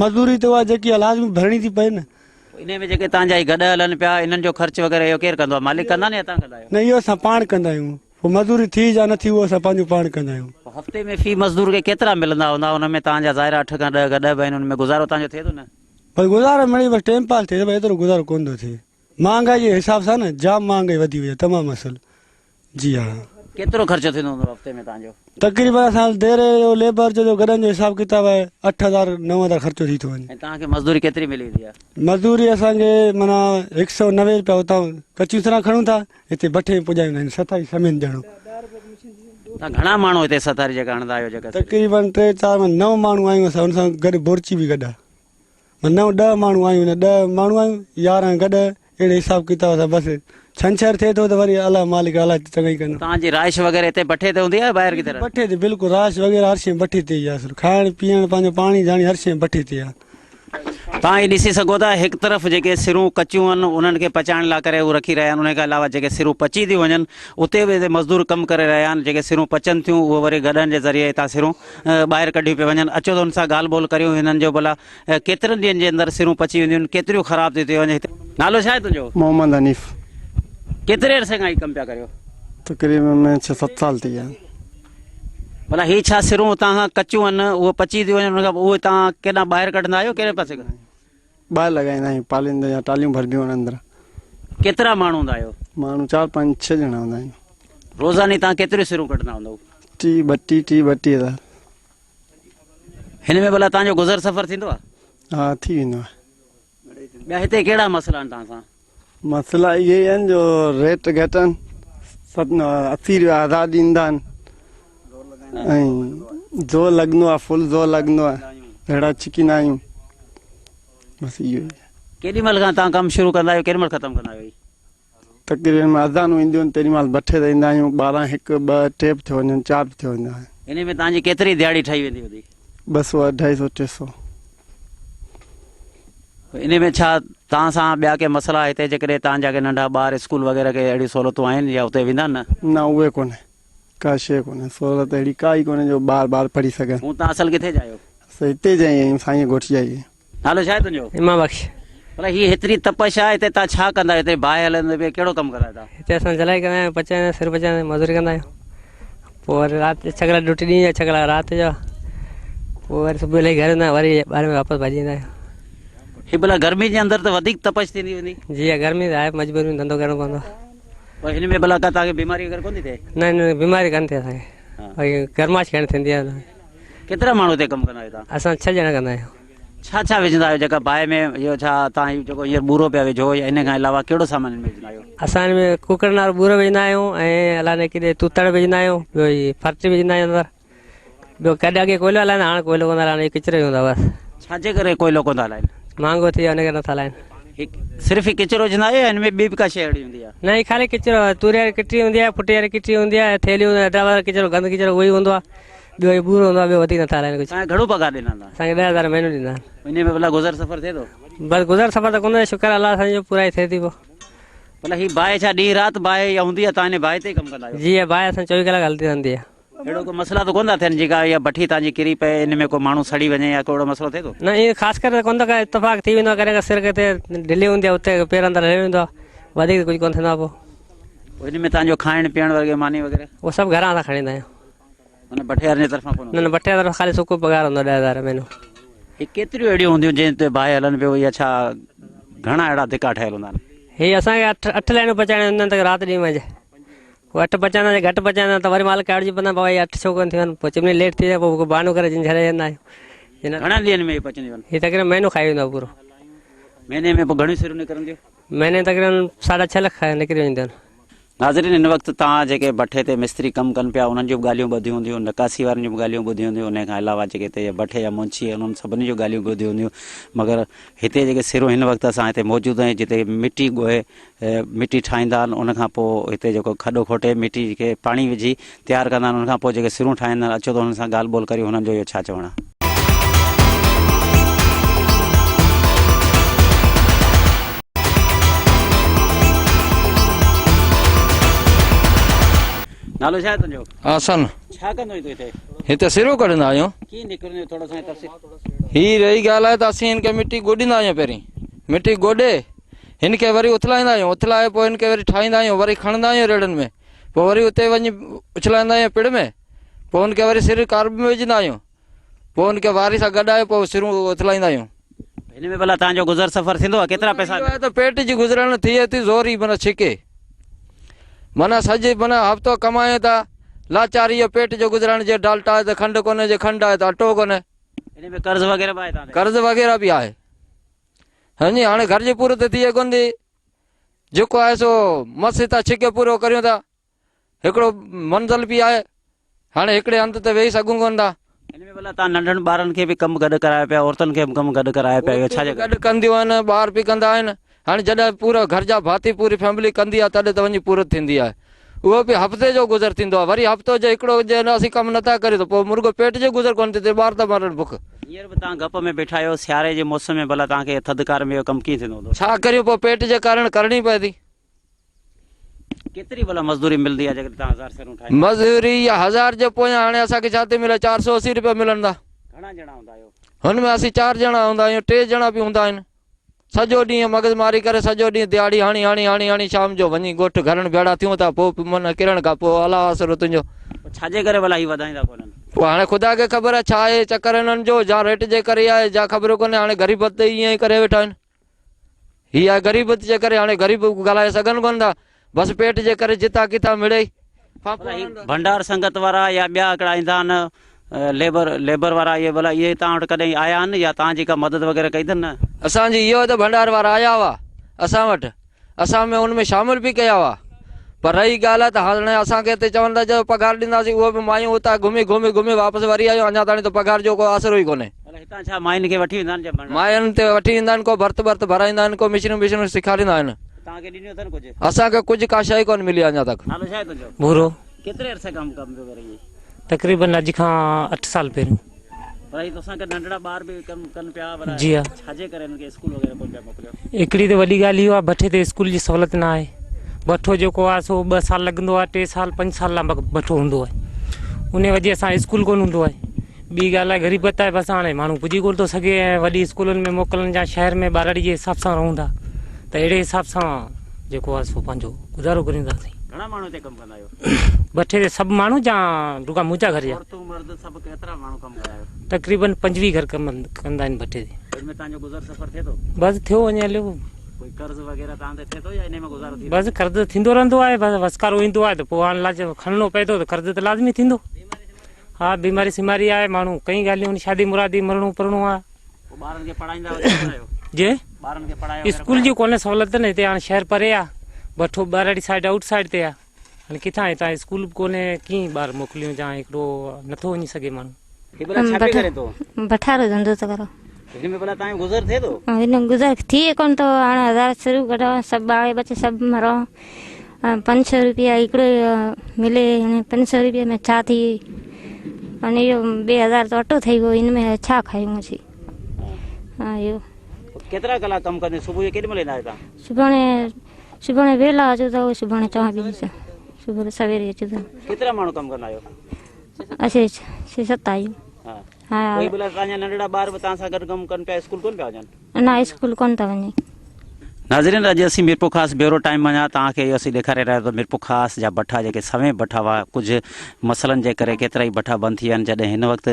مزوري ته اها جيڪي آهي لازمي ڀرڻي ٿي پئي نه. انهي ۾ جيڪي توهان جا هي گڏهه هلن پيا انهن جو خرچ وغيره اهو ڪير ڪندو آهي مالڪ ڪندا آهن يا توهان ڪندا آهيو؟ نه اهو اسان پاڻ ڪندا آهيون. پوء مزوري ٿي يا نه ٿي اهو اسان پنهنجو پاڻ ڪندا آهيون. پوء هفتي ۾ في مزدور کي ڪيترا ملندا هوندا ان ۾ توهان جا ظاهر اٺ کان 10 گڏهه به آهن ان ۾ گذارو توهان جو ٿئي ٿو نه؟ بس گذارو مڙئي بس ٽيم پاس ٿئي ٿو بس ايترو گذارو ڪونه ٿو ٿئي مهانگائي جي حساب سان نه جام مهانگائي وڌي وئي آهي تمام اصل جي ها. ڪيترو خرچو ٿيندو هوندو هفتي ۾ توهان جو؟ تقريبن اسان ديري جو ليبر جو جو گڏن جو حساب ڪتاب آهي 8000 9000 خرچو ٿي ٿو وڃي. ۽ توهان کي مزدوري ڪيتري ملي ويندي آهي؟ مزدوري اسان کي معنيٰ 190 رپيا اتان ڪچيون سران کڻون ٿا هتي بٺي ۾ پڄائيندا آهن ستائي سمين ڄڻو. توهان گهڻا ماڻهو هتي ستاري جيڪا هڻندا آهيو جيڪا سري؟ تقريبن ٽي چار نو ماڻهو آهيون اسان ان سان گڏ بورچي به گڏ آهي. نو ڏهه ماڻهو آهيون نه ڏهه ماڻهو آهيون 11 گڏ اهڙي حساب ڪتاب سان بس ڇنڇر ٿئي ٿو ته وري الله مالڪ الله چڱائي ڪندو. توهان جي رهائش وغيره هتي بٺي تي هوندي آهي ٻاهر ڪٿي رهندا؟ بٺي تي بلڪل رهائش وغيره هر شيء بٺي تي ئي آهي اصل کائڻ پيئڻ پنهنجو پاڻي جاڻي هر شيء بٺي تي آهي. توهان هي ڏسي سگهو ٿا هڪ طرف جيڪي سرون ڪچيون آهن انهن کي پچائڻ لاء ڪري هو رکي رهيا آهن انهي کان علاوه جيڪي سرون پچي ٿيون وڃن اتي به مزدور ڪم ڪري رهيا آهن جيڪي سرون پچن ٿيون اهي وري گڏهن جي ذريعي هتان سرون ٻاهر ڪڍيون پيون وڃن اچو ته ان سان ڳالهه ٻولهه ڪريون هنن جو ڀلا ڪيترن ڏينهن جي اندر سرون پچي وينديون آهن ڪيتريون خراب ٿيون ٿي وڃن هتي نالو ڇا آهي تنهنجو؟ محمد حنيف. ڪيتري عرصي کان هي ڪم پيا ڪريو؟ تقريبن ڇهه ست سال ٿي ويا آهن. ڀلا هي ڇا سرون اتان کان ڪچيون آهن اهي پچي ٿيون وڃن ان کان پوء اهي توهان ڪيڏانهن ٻاهر ڪڍندا آهيو ڪهڙي پاسي کان؟ ٻاهر لڳائيندا آهيون پالين تي يا ٽاليون ڀربيون آهن اندر. ڪيترا ماڻهو هوندا آهيو؟ ماڻهو چار پنج ڇهه ڄڻا هوندا آهيون. روزاني توهان ڪيتريون سرون ڪڍندا هوندؤ؟ ٽي ٻٽي ٽي ٻٽي هزار. هن ۾ ڀلا توهان جو گذر سفر ٿيندو آهي؟ ها ٿي ويندو آهي. ٻيا هتي ڪهڙا مسئلا آهن توهان سان؟ مسئلا اهي ئي آهن جو ريٽ گهٽ آهن، 80 رپيا هزار ڏيندا آهن ۽ زور لڳندو آهي فل زور لڳندو آهي اهڙا ڇڪيندا آهيون بس اهو ئي آهي. ڪيڏي مهل کان توهان ڪم شروع ڪندا آهيو ڪيڏي مهل ختم ڪندا آهيو؟ تقريبن اذانون اينديون آهن تيڏي مهل بٺي تي ايندا آهيون 12 هڪ ٻه ٽي به ٿيو وڃن چار به ٿيو ويندا آهن. انهي ۾ توهان جي ڪيتري ديهاڙي ٺهي ويندي هوندي؟ 200 250 300. انهي ۾ ڇا توهان سان ٻيا ڪي مسئلا هتي جيڪڏهن توهان جا ڪي ننڍا ٻار اسڪول وغيره ڪي اهڙيون سهولتون آهن يا اتي ويندا نه؟ نه اهي ڪونهي ڪا شيء ڪونهي سهولت اهڙي ڪا ئي ڪونهي جو ٻار ٻار پڙهي سگهن. هون توهان اصل ڪٿي جا آهيو؟ اسين هتي جا ئي آهيون سائين ڳوٺ جا ئي آهيون. نالو ڇا آهي تنهنجو؟ امام بخش. ڀلا هي هيتري تپش آهي هتي توهان ڇا ڪندا آهيو هتي باهه هلندي پئي ڪهڙو ڪم ڪندا آهيو توهان؟ هتي اسان جلائي ڪندا آهيون پچائيندا آهيون سر پچائيندا آهيون مزوري ڪندا آهيون پوء وري رات ڇهه ڪلاڪ ڊيوٽي ڏينهن جا ڇهه ڪلاڪ رات جا پوء وري صبح لهي گهر ايندا آهيون وري ٻارهين بجي واپس ڀڄي ايندا آهيون. هي ڀلا گرمي جي اندر ته وڌيڪ تپش ٿيندي هوندي؟ جي ها گرمي ته آهي مجبوري ۾ ڌنڌو ڪرڻو پوندو آهي. پوء هن ۾ ڀلا ڪا توهان کي بيماري وغيره ڪونه ٿي ٿئي؟ نه نه بيماري ڪانه ٿئي اسان کي باقي گرمائش گهڻي ٿيندي آهي. ڪيترا ماڻهو هتي ڪم ڪندا آهيو توهان؟ اسان ڇهه ڄڻا ڪندا آهيون. ڇا ڇا وجهندا آهيو جيڪا باهه ۾ اهو ڇا توهان هي جيڪو هينئر ٻورو پيا وجهو يا ان کان علاوه ڪهڙو سامان ان ۾ وجهندا آهيو؟ اسان ان ۾ ڪوڪڙ وارو ٻورو وجهندا آهيون ۽ الاء نه ڪيڏي توتڙ وجهندا آهيون ٻيو هي فرچ وجهندا آهيون اندر ٻيو ڪڏهن اڳي ڪوئلو هلائيندا هاڻ ڪوئلو ڪونه هلائين هي ڪچرو ئي هوندو آهي بس. ڇا جي ڪري ڪوئلو ڪونه ٿا هلائين؟ مهانگو ٿي ويو آهي ان ڪري نٿا هلائين. هي صرف هي ڪچرو وجهندا آهيو يا هن ۾ ٻي به ڪا شيء اهڙي هوندي آهي؟ نه هي خالي ڪچرو توري واري ڪٽي هوندي آهي ڦٽي واري ڪٽي هوندي آهي ٿيلهيون حيدرآباد وارو ڪچرو گند ڪچرو اهو ئي هوندو آهي. ٻيو هي ٻورو هوندو آهي ٻيو وڌيڪ نٿا هلائين ڪجهه. توهان کي گهڻو پگهار ڏيندا هوندا؟ اسان کي 10,000 مهينو ڏيندا آهن. انهي ۾ ڀلا گذر سفر ٿئي ٿو؟ بس گذر سفر ته ڪونه شڪر الله سائين جو پورائي ٿئي ٿي پوء. ڀلا هي باهه ڇا ڏينهن رات باهه اها هوندي آهي توهان انهي باهه تي ئي ڪم ڪندا آهيو؟ جي باهه اسان 24 ڪلاڪ هلندي رهندي آهي. اهڙو ڪو مسئلا ته ڪونه ٿا ٿين جيڪا اها بٺي توهان جي ڪري پئي ان ۾ ڪو ماڻهو سڙي وڃي يا ڪو اهڙو مسئلو ٿئي ٿو؟ نه ائين خاص ڪري ته ڪونه ٿو ڪا اتفاق ٿي ويندو آهي ڪڏهن ڪا سر ڪٿي ڍلي هوندي آهي اتي پير اندر هليو ويندو آهي وڌيڪ ته ڪجهه ڪونه ٿيندو آهي پوء. ان ۾ توهان جو کائڻ پيئڻ وغيره ماني وغيره؟ اهو سڀ گهران اسان کڻي ايندا آهيون. معنيٰ بٺي وارن جي طرفان ڪونه نه نه بٺي وارن طرفان خالي سڪو پگهار هوندو آهي 10,000 مهينو. هي ڪيتريون اهڙيون هونديون جنهن تي باهه هلن پيو يا ڇا گهڻا اهڙا ڌڪا ٺهيل هوندا آهن؟ هي اسان کي اٺ لائنون پچائڻيون هونديون آهن ته رات ڏينهن منجهه هو اٺ پچائيندا آهن گهٽ پچائيندا آهن ته وري مالڪ ڪاوڙجي پوندا آهن بابا هي اٺ ڇو ڪونه ٿيون آهن پوء چمني ليٽ ٿي وئي پوء ڪو بهانو ڪري جن ڇڏي ويندا آهيون. گهڻن ڏينهن ۾ هي پچنديون آهن؟ هي تقريبن مهينو کائي ويندو آهي پورو. مهيني ۾ پوء گهڻيون سرون نڪرنديون؟ مهيني ۾ تقريبن ساڍا ڇهه لک نڪري وينديون آهن. ناظرين هن وقت توهان جيڪي بٺي تي مستري ڪم ڪن پيا انهن جون به ڳالهيون ٻڌيون هونديون، نڪاسي وارن جون به ڳالهيون ٻڌيون هونديون، انهي کان علاوه جيڪي هتي جا بٺي جا منشي آهن انهن سڀني جون ڳالهيون ٻڌيون هونديون مگر هتي جيڪي سرون هن وقت اسان هتي موجود آهيون جتي مٽي ڳوهي مٽي ٺاهيندا آهن ان کان پوء هتي جيڪو کڏو کوٽي مٽي کي پاڻي وجهي تيار ڪندا آهن ان کان پوء جيڪي سرون ٺاهيندا آهن اچو ته انهن سان ڳالهه ٻولهه ڪريون هنن جو اهو ڇا چوڻ آهي. نالو ڇا آهي تنهنجو؟ حسن. ڇا ڪندو آهين تون هتي؟ هتي سرون ڪڍندا آهيون. ڪيئن نڪرنديون ٿورو اسان کي تفصيل. هي رهي ڳالهه آهي ته اسين هن کي مٽي گوڏيندا آهيون پهرين مٽي گوڏي هن کي وري اٿلائيندا آهيون اٿلائي پوء هن کي وري ٺاهيندا آهيون وري کڻندا آهيون ريڙهن ۾ پوء وري اتي وڃي اڇلائيندا آهيون پڙ ۾ پوء ان کي وري سر ڪارب ۾ وجهندا آهيون پوء ان کي واري سان گڏائي پوء سرون اٿلائيندا آهيون. هن ۾ ڀلا توهان جو گذر سفر ٿيندو آهي ڪيترا پئسا اهو آهي ته پيٽ جي گذرڻ ٿئي ٿي زور ئي معنيٰ ڇڪي معنيٰ سڄي معنيٰ هفتو ڪمايون ٿا لاچاري جو پيٽ جو گذران جي ڊالٽا آهي ته کنڊ ڪونهي جي کنڊ آهي ته اٽو ڪونهي. ان ۾ قرض وغيره به آهي توهان تي؟ قرض وغيره به آهي. هان جي هاڻي گهر جي پورت ٿئي ڪونه ٿي جيڪو آهي سو مس هتان ڇڪي پورو ڪريون ٿا. هڪڙو منزل به آهي هاڻي هڪڙي هنڌ ته ويهي سگهون ڪونه ٿا. ان ۾ ڀلا توهان ننڍن ٻارن کي به ڪم گڏ ڪرايو پيا عورتن کي به ڪم گڏ ڪرايو پيا اهو ڇا جي ڪري؟ گڏ ڪنديون آهن ٻار به ڪندا آهن هاڻي جڏهن پورا گهر جا ڀاتي پوري فيملي ڪندي آهي تڏهن ته وڃي پورت ٿيندي آهي اهو به هفتي جو گذر ٿيندو آهي وري هفتو جي هڪڙو جي اسين ڪم نٿا ڪريون ته پوء مرڳو پيٽ جو گذر ڪونه ٿي ٿئي ٻار ٿا مرن بک. هينئر به توهان گپ ۾ بيٺا آهيو سياري جي موسم ۾ ڀلا توهان کي ٿڌڪار ۾ اهو ڪم ڪيئن ٿيندو هوندو؟ ڇا ڪريون پوء پيٽ جي ڪارڻ ڪرڻي پئي ٿي. ڪيتري ڀلا مزدوري ملندي آهي جيڪڏهن توهان هزار سرون ٺاهيندا آهيو؟ مزدوري يا هزار جي پويان هاڻي اسان کي ڇا ٿي ملي 480 روپيا ملن ٿا. گهڻا ڄڻا هوندا آهيو؟ هن ۾ اسين چار ڄڻا هوندا آهيون ٽي ڄڻا به هوندا آهن. سڄو ڏينهن مغز ماري ڪري سڄو ڏينهن دهاڙي هڻي هڻي هڻي هڻي شام جو وڃي ڳوٺ گهرن ڀيڙا ٿيون ٿا پوء به من ڪرڻ کان پوء الله آسرو تنهنجو. پوء ڇا جي ڪري ڀلا هي وڌائيندا ڪونهن؟ پوء هاڻي خدا کي خبر آهي ڇا آهي چڪر هنن جو يا ريٽ جي ڪري آهي يا خبر ڪونهي هاڻي غريبت ته ائين ئي ڪري ويٺا آهن. هي آهي غريبت جي ڪري هاڻي غريب ڳالهائي سگهن ڪونه ٿا بس پيٽ جي ڪري جتان ڪٿان مڙئي ڀنڊار سنگت وارا يا ٻيا هڪڙا ايندا آهن ليبر ليبر وارا اهي ڀلا اهي توهان وٽ ڪڏهن آيا آهن يا توهان جي ڪا مدد وغيره ڪئي اٿن نه؟ اسان جي اهو ته ڀنڊار وارا آيا هئا اسان وٽ اسان ۾ ان ۾ شامل به ڪيا هئا پر رهي ڳالهه ته هاڻي اسان کي هتي چون ٿا جو پگهار ڏينداسين اهو به مايون اتان گهمي گهمي گهمي واپس وري آيون اڃا تائين ته پگهار جو ڪو آسرو ئي ڪونهي. ڀلا هتان ڇا ماين کي وٺي ويندا آهن ڇا ڀنڊار؟ ماين تي وٺي ويندا آهن ڪو ڀرت ڀرت ڀرائيندا آهن ڪو مشينون بشينون سيکاريندا آهن. توهان کي ڏنيون اٿن ڪجهه؟ اسان کي ڪجهه ڪا شيء ڪونه ملي آهي اڃا تڪ. نالو ڇا آهي تنهنجو؟ ڀورو. ڪيتري عرصي کان ڪم پيو ڪرين؟ تقريبن اڄ کان 8 سال پهريون. ڀلا هي توسان گڏ ننڍڙا ٻار به ڪم ڪن پيا ڀلا جي ها. ڇا جي ڪري هنن کي اسڪول وغيره ڪونه پيا موڪليو؟ هڪڙي ته وڏي ڳالهه اهو آهي بٺي تي اسڪول جي سهولت نه آهي. بٺو جيڪو آهي سو 2 سال لڳندو آهي 3 سال 5 سال لاء بٺو هوندو آهي انهي وجهه سان اسڪول ڪونه هوندو آهي. ٻي ڳالهه آهي غريبت آهي بس هاڻي ماڻهو پڄي ڪونه ٿو سگهي ۽ وڏي اسڪولن ۾ موڪلن جا شهر ۾ ٻهراڙي جي حساب سان رهون ٿا ته اهڙي حساب سان جيڪو آهي سو پنهنجو گذارو ڪريون ٿا سائين. گهڻا ماڻهو هتي ڪم ڪندا آهيو؟ بٺي تي سڀ ماڻهو جا رڳا منهنجا گهر جا؟ عورتون مرد سڀ ڪيترا ماڻهو ڪم ڪندا آهيو؟ تقريبن 25 گهر ڪم ڪندا آهن بٺي تي. ان ۾ توهان جو گذر سفر ٿئي ٿو؟ بس ٿيو وڃي هليو. ڪوئي قرض وغيره توهان تي ٿئي ٿو يا انهي مان گذارو ٿي ويندو؟ بس قرض ٿيندو رهندو آهي بس وسڪارو ايندو آهي ته پوء هاڻ لاج کڻڻو پئي ٿو ته قرض ته لازمي ٿيندو. ها بيماري سيماري آهي ماڻهو ڪئي ڳالهيون آهن شادي مرادي مرڻو پرڻو آهي. پوء ٻارن کي پڙهائيندا وغيره ڪونه آهيو؟ جي؟ ٻارن کي پڙهايو وغيره اسڪول جي ڪونهي سهولت نه هتي هاڻي شهر پري آهي بٺو ٻهراڙي سائيڊ آئوٽ سائيڊ تي آهي هاڻي ڪٿان هتان اسڪول به ڪونهي ڪيئن ٻار موڪليون جا هڪڙو نٿو وڃي سگهي ماڻهو. هي ڀلا ڇا پئي ڪرين تون؟ بٺارو ڌنڌو ٿو ڪران. هن ۾ ڀلا تانجو گذر ٿئي ٿو؟ هن ۾ گذر ٿئي ڪونه ٿو هاڻي هزار سرون ڪڍان سڀ ٻار ٻچا سڀ مران 500 روپيا هڪڙو ملي 500 روپيا ۾ ڇا ٿئي اني اهو 2000 ته اٽو ٿي ويو ان ۾ ڇا کايون اسين ها اهو. ڪيترا ڪلاڪ ڪم ڪندي صبح جو ڪيڏي مهل ايندا آهيو تان؟ سڀاڻي سڀاڻي ويلا اچون ٿا سڀاڻي چانهه پي اچون صبح سويري اچون ٿا. ڪيترا ماڻهو ڪم ڪندا آهيو؟ اسين ڇهه ست آهيون. ها ڪوئي ڀلا توهان جا ننڍڙا ٻار به توهان سان گڏ ڪم ڪن پيا اسڪول ڪونه پيا وڃن؟ نه اسڪول ڪونه ٿا وڃن. ناظرين اڄ اسين ميرپورخاص بيورو ٽائيم منجهان توهان کي اهو اسين ڏيکاري رهيا آهيون ته ميرپورخاص جا بٺا جيڪي سوين بٺا هئا ڪجهه مسئلن جي ڪري ڪيترائي بٺا بند ٿي ويا آهن جڏهن هن وقت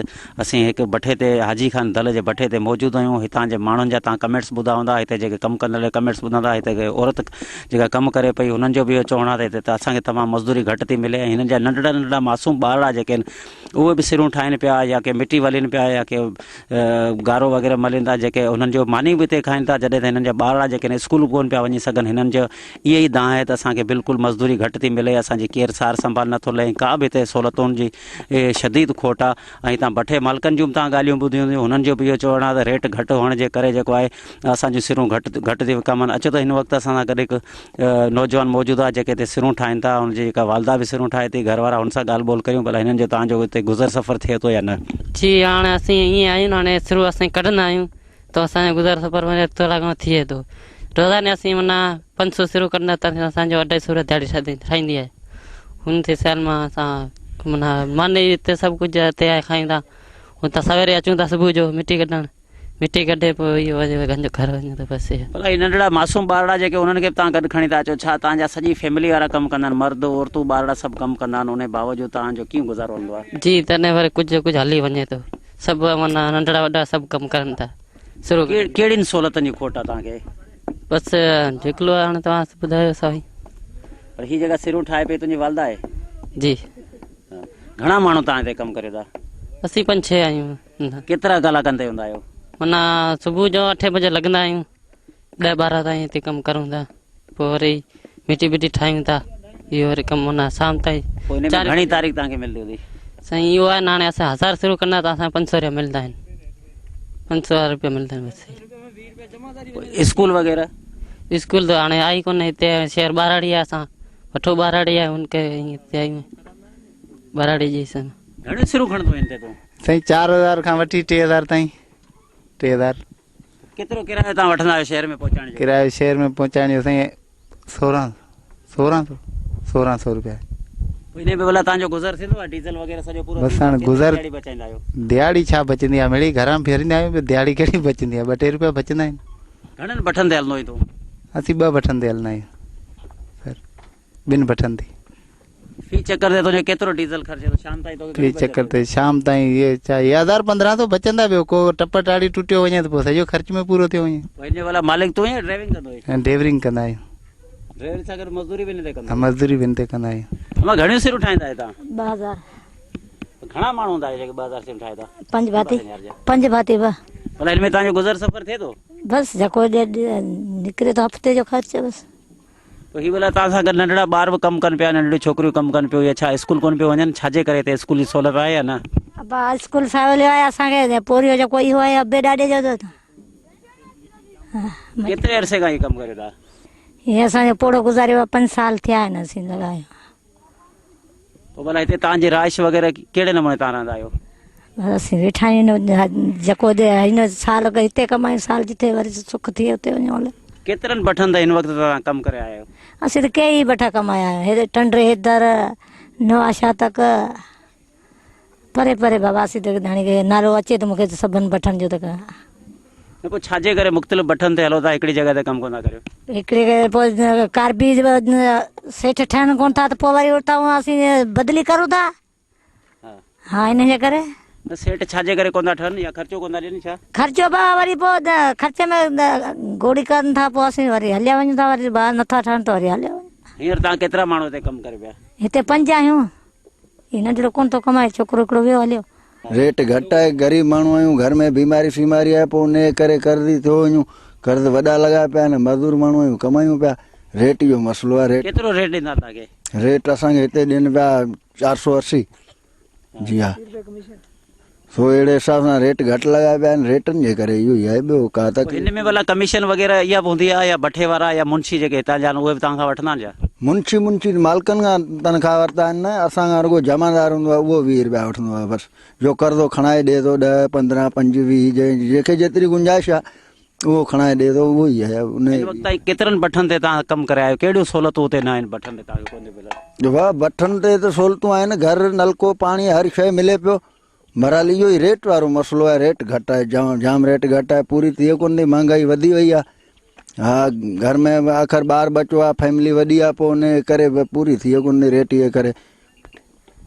اسين هڪ بٺي تي حاجي خان دل جي بٺي تي موجود آهيون هتان جي ماڻهن جا توهان ڪمينٽس ٻڌا هوندا هتي جيڪي ڪم ڪندڙ جا ڪمينٽس ٻڌندا هتي عورت جيڪا ڪم ڪري پئي هنن جو به اهو چوڻ آهي ته هتي ته اسان کي تمام مزدوري گهٽ ٿي ملي ۽ هنن جا ننڍڙا ننڍڙا معصوم ٻارڙا جيڪي آهن اهي به سرون ٺاهين پيا يا ڪي مٽي ولين پيا يا ڪي گارو وغيره ملين ٿا جيڪي انهن جو ماني به اتي کائين ٿا جڏهن ته هنن جا ٻارڙا جيڪي آهن اسڪول به ڪونه پيا وڃي سگهن هنن جو اهي ئي دانهن آهي ته اسان کي بلڪل مزدوري گهٽ ٿي ملي اسان جي ڪير سار سنڀال نٿو لهي ڪا به هتي سهولتن جي شديد کوٽ آهي ۽ هتان بٺي مالڪن جون به توهان ڳالهيون ٻڌيون هونديون هنن جو به اهو چوڻ آهي ته ريٽ گهٽ هئڻ جي ڪري جيڪو آهي اسان جون سرون گهٽ گهٽ ٿي وڪامن اچو ته هن وقت اسان سان گڏ هڪ نوجوان موجود آهي جيڪي هتي سرون ٺاهين ٿا هن جي جيڪا والده به سرون ٺاهي ٿي گهر وارا هن سان ڳالهه ٻولهه ڪريون ڀلا هنن جو توهان جو هتي گذر سفر ٿئي ٿو يا نه. جي هاڻي اسين ائين آهيون نه هاڻي سرون اسين ڪڍندا آهيون ته اسان جو گذر سفر معنيٰ ٿورا گهڻو ٿئي ٿو روزاني اسين معنيٰ 500 سرون ڪڍندا ته اسان جو 250 روپيا دهاڙي ٺاهيندي آهي هن تي سال مان اسان معنيٰ ماني هتي سڀ ڪجهه هتي آهي کائون ٿا هتان سويري اچون ٿا صبح جو مٽي ڪڍڻ مٽي ڪڍي پوء اهو وڃي گهنجو گهر وڃي ته بس اهو. ڀلا هي ننڍڙا معصوم ٻارڙا جيڪي انهن کي به توهان گڏ کڻي ٿا اچو ڇا توهان جا سڄي فيملي وارا ڪم ڪندا آهن مرد عورتون ٻارڙا سڀ ڪم ڪندا آهن انهي باوجود توهان جو ڪيئن گذارو هلندو آهي. جي تڏهن وري ڪجهه ڪجهه هلي وڃي ٿو سڀ معنيٰ ننڍڙا وڏا سڀ ڪم ڪرن ٿا شروع. ڪهڙين سهولتن جي کوٽ آهي توهان کي؟ بس جيڪلو آهي هاڻي توهان ٻڌايو سائين. پر هي جيڪا سرون ٺاهي پئي تنهنجي والده آهي؟ جي. گهڻا ماڻهو توهان هتي ڪم ڪريو ٿا؟ اسين پنج ڇهه آهيون. ڪيترا ڪلاڪن تائين هوندا آهيو؟ معنيٰ صبح جو اٺين بجي لڳندا آهيون ڏهه ٻارهن تائين هتي ڪم ڪرون ٿا پوء وري مٽي ٻٽي ٺاهيون ٿا اهو وري ڪم معنيٰ شام تائين. پوء ان ۾ گهڻي تاريخ توهان کي ملندي هوندي؟ سائين اهو آهي نه هاڻي اسان هزار شروع ڪندا ته اسان کي پنج سؤ رپيا ملندا آهن پنج سؤ رپيا ملندا آهن بس. پوء اسڪول وغيره؟ اسڪول ته هاڻي آهي ڪونه هتي شهر ٻهراڙي آهي اسان وٺو ٻهراڙي آهي ان ڪري هتي آيون ٻهراڙي جي حصي ۾. گهڻيون سرون کڻندو آهين هتي تون؟ سائين 4000 کان وٺي 3000 تائين 3000. ڪيترو ڪرايو توهان وٺندا آهيو شهر ۾ پهچائڻ جو؟ ڪرايو شهر ۾ پهچائڻ جو سائين سورهن سورهن سو سورهن سو روپيا. پوء انهي ۾ ڀلا توهان جو گذر ٿيندو آهي ڊيزل وغيره سڄو پورو بس ٿي هاڻي ڪيتري گذر ديهاڙي بچائيندا آهيو؟ ديهاڙي ڇا بچندي آهي مڙئي گهران ڦيريندا آهيون ٻيو ديهاڙي ڪهڙي بچندي آهي ٻه ٽي روپيا بچندا آهن. گهڻن بٺن تي هلندو آهين تون؟ اسين ٻه بٺن تي هلندا آهيون سر ٻن بٺن تي. في چڪر تي تنهنجو ڪيترو ڊيزل خرچ ٿو شام تائين توکي في گهڻي بچت چڪر ٿئي تي شام تائين اهي ڇا اهي هزار پندرهن سو بچندا ٻيو ڪو ٽپ ٽاڙي ٽٽيو وڃي ته پوء سڄو خرچ ۾ پورو ٿيو وڃي. پوء هن جو ڀلا مالڪ تون يا ڊرائيونگ ڪندو آهين؟ ڊرائيونگ ڪندا آهيون. ڊرائيور سان گڏ مزدوري به هن تي ڪندو آهيون. مزدوري به هن تي ڪندا آهيون. امان گهڻيون سرون ٺاهيندا آهيو توهان؟ 2000. گهڻا ماڻهو هوندا آهيو جيڪي 2000 سرون ٺاهيو ٿا؟ پنج ڀاتي پنج ڀاتي ٻه. ڀلا هن ۾ توهان جو گذر سفر ٿئي ٿو؟ بس جيڪو نڪري ٿو هفتي جو خرچ بس. پوء هي ڀلا توهان سان گڏ ننڍڙا ٻار به ڪم ڪن پيا ننڍڙيون ڇوڪريون ڪم ڪن پيون يا ڇا اسڪول ڪونه پيو وڃن ڇا جي ڪري هتي اسڪول جي سهولت آهي يا نه؟ ابا اسڪول سوليو آهي اسان کي پورهيو جيڪو اهو آهي ابي ڏاڏي جو ته. ڪيتري عرصي کان هي ڪم ڪريو ٿا؟ هي اسان جو پوڙهو گذاري ويو پنج سال ٿيا آهن اسين لڳا آهيون. پوء ڀلا هتي توهان جي رهائش وغيره ڪهڙي نموني توهان رهندا آهيو؟ بس اسين ويٺا آهيون جيڪو هن سال هتي ڪمايون سال جتي وري سک ٿئي اتي وڃون هلي. ڪيترن بٺن تي هن وقت توهان ڪم ڪري آيا آهيو؟ اسين ته ڪيئي بٺا ڪمايا آهيون هيڏي ٽنڊي حيدر، نواشاهه تڪ پري پري بابا اسين ته ڌڻي کي نالو اچي ته مونکي سڀن بٺن جو ته. نه پوء ڇاجي ڪري مختلف بٺن تي هلو ٿا هڪڙي جڳهه تي ڪم ڪونه ٿا ڪريو؟ هڪڙي کي پوء ڪاربي سيٺ ٺهن ڪونه ٿا ته پوء وري اتان اسين بدلي ڪرون ٿا ها ان جي ڪري. نه سيٺ ڇاجي ڪري ڪونه ٿا ٺهن يا خرچو ڪونه ٿا ڏين ڇا؟ خرچو به وري پوء خرچي ۾ گوڙي ڪن ٿا پوء اسين وري هليا وڃون ٿا وري نٿا ٺهن ته وري هليا وڃون. هينئر توهان ڪيترا ماڻهو هتي ڪم ڪريو پيا؟ هتي پنج آهيون. هي ننڍڙو ڪونه ٿو ڪمائي ڇوڪرو هڪڙو ويو هليو. ريٽ گهٽ آهي غريب ماڻهو آهيون گهر ۾ بيماري سيماري آهي پوء انهي ڪري قرضي ٿيو وڃون قرض وڏا لڳا پيا آهن مزدور ماڻهو آهيون ڪمايون پيا ريٽ جو مسئلو آهي ريٽ ڪيترو ريٽ ڏيندا توهان کي؟ ريٽ اسان کي هتي ڏين پيا 480 جي ها سو اهڙي حساب سان ريٽ گهٽ لڳا پيا آهن ريٽن جي ڪري اهو ئي آهي ٻيو ڪا تڪليف هن ۾ ڀلا ڪميشن وغيره اها به هوندي آهي يا بٺي وارا يا منشي جيڪي هتان جا آهن اهي به توهان کان وٺندا آهن ڇا؟ منشي منشي مالڪن کان تنخواه ورتا آهن نه اسان کان رڳو جمعدار هوندو آهي اهو 20 رپيا وٺندو آهي بس جو قرضو کڻائي ڏئي ٿو 10 15 5 20 جنهن کي جيتري گنجائش آهي اهو کڻائي ڏئي ٿو اهو ئي آهي ان هن وقت تائين ڪيترن بٺن تي توهان ڪم ڪري آيا آهيو ڪهڙيون سهولتون اتي نه آهن بٺن تي توهان کي ڪونه ٿيون ملن؟ واهه بٺن تي ته سهولتون آهن گهر نلڪو پاڻي هر شيء ملي پيو بهرحال اهو ئي ريٽ وارو مسئلو آهي ريٽ گهٽ آهي جام ريٽ گهٽ آهي پوري ٿئي ڪونه ٿي مهانگائي وڌي وئي آهي ها گهر ۾ آخر ٻار ٻچو آهي فيملي وڏي آهي پوء ان ڪري پوري ٿئي ڪونه ٿي ريٽ جي ڪري.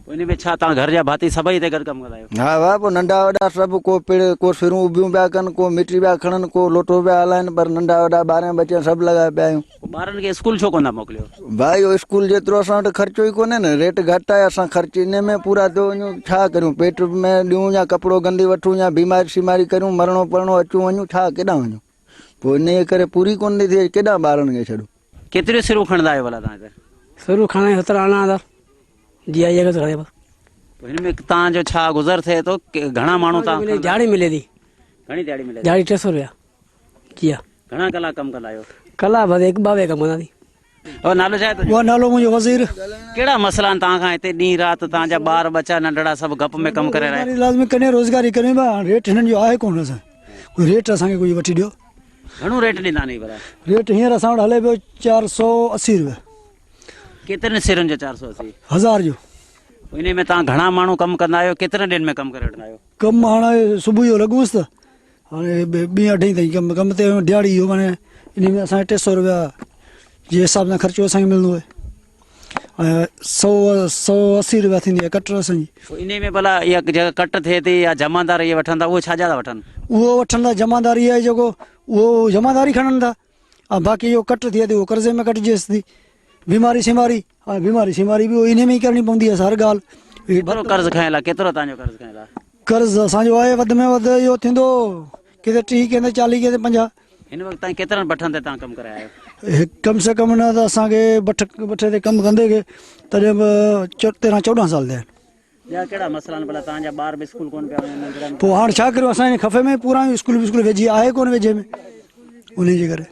پوء ان ۾ ڇا توهان گهر جا ڀاتي سڀئي هتي گڏ ڪم ڪندا آهيو؟ ها ها پوء ننڍا وڏا سڀ ڪو پڙ ڪو سرون اڀيون پيا ڪن ڪو مٽي پيا کڻن ڪو لوٽو پيا هلائن پر ننڍا وڏا ٻارين ٻچين سڀ لڳا پيا آهيون. پوء ٻارن کي اسڪول ڇو ڪونه ٿا موڪليو؟ ڀائي اهو اسڪول جيترو اسان وٽ خرچو ئي ڪونهي نه ريٽ گهٽ آهي اسان خرچ انهي ۾ پورا ٿيو وڃون ڇا ڪريون پيٽ ۾ ڏيون يا ڪپڙو گندي وٺون يا بيماري سيماري ڪريون مرڻو پرڻو اچون وڃون ڇا ڪيڏانهن وڃون پوء انهي ڪري پوري ڪونه ٿي ٿئي ڪيڏانهن ٻارن کي ڇڏون. ڪيتريون سرون کڻندا آهيو ڀلا توهان هتي؟ سرون کڻندا آهيون 17 18 هزار جي آئي جڳهه تي کڻي بس. پوء هن ۾ توهان جو ڇا گذر ٿئي ٿو گهڻا ماڻهو توهان کڻندا؟ دياڙي ملي ٿي. گهڻي دياڙي ملي ٿي؟ دياڙي 300 روپيا جي ها. گهڻا ڪلاڪ ڪم ڪندا آهيو؟ ڪلاڪ بس هڪ ٻه وي ڪم ڪنداسين. او نالو ڇا آهي تنهنجو؟ اهو نالو منهنجو وزير. ڪهڙا مسئلا آهن توهان کان هتي ڏينهن رات توهان جا ٻار ٻچا ننڍڙا سڀ گپ ۾ ڪم ڪري رهيا آهن. روزگاري لازمي ڪري روزگاري ڪريون پيا هاڻ ريٽ هنن جو آهي ڪونه اسان ڪوئي ريٽ اسان کي ڪجهه وٺي ڏيو. گهڻو ريٽ ڏيندا آهن هي ڀلا؟ ريٽ هينئر اسان وٽ هلي پيو 480 روپيا. ڪيترن سرن جو 480؟ هزار جو. انهي ۾ توهان گهڻا ماڻهو ڪم ڪندا آهيو ڪيترن ڏينهن ۾ ڪم ڪري وٺندا آهيو؟ ڪم هاڻ صبح جو لڳونس ته هاڻي ٻين اڍائي تائين ڪم ڪم تي ڏيهاڙي اهو معني انهي ۾ اسان کي 300 روپيا جي حساب سان خرچو اسان کي ملندو آهي ۽ سو 180 روپيا ٿيندي آهي ڪٽ اسان جي. پوء انهي ۾ ڀلا اها جيڪا ڪٽ ٿئي ٿي يا جمعدار اهي وٺن ٿا اهو ڇا جا ٿا وٺن؟ اهو وٺن ٿا جمعداري آهي جيڪو اهو جمعداري کڻن ٿا ۽ باقي اهو ڪٽ ٿئي ٿي اهو قرضي ۾ ڪٽجيس ٿي. بيماري سيماري هاڻي بيماري سيماري به انهي ۾ ئي ڪرڻي پوندي آهي هر ڳالهه. ڪيترو قرض کنيل آهي ڪيترو توهان جو قرض کنيل آهي؟ قرض اسان جو آهي وڌ ۾ وڌ اهو ٿيندو ڪٿي 30 ڪٿي 40 ڪٿي 50. هن وقت تائين ڪيترن بٺن تي توهان ڪم ڪري آيا آهيو؟ ڪم سي ڪم نه ته اسان کي بٺ بٺي تي ڪم ڪندي کي تڏهن به 13 14 سال ٿيا آهن. ٻيا ڪهڙا مسئلا آهن ڀلا توهان جا ٻار به اسڪول ڪونه پيا وڃن ننڍڙن. پوء هاڻ ڇا ڪريون اسان هن خفي ۾ پورا آهيون اسڪول بسڪول ويجهي آهي ڪونه ويجهي ۾ انهي جي ڪري.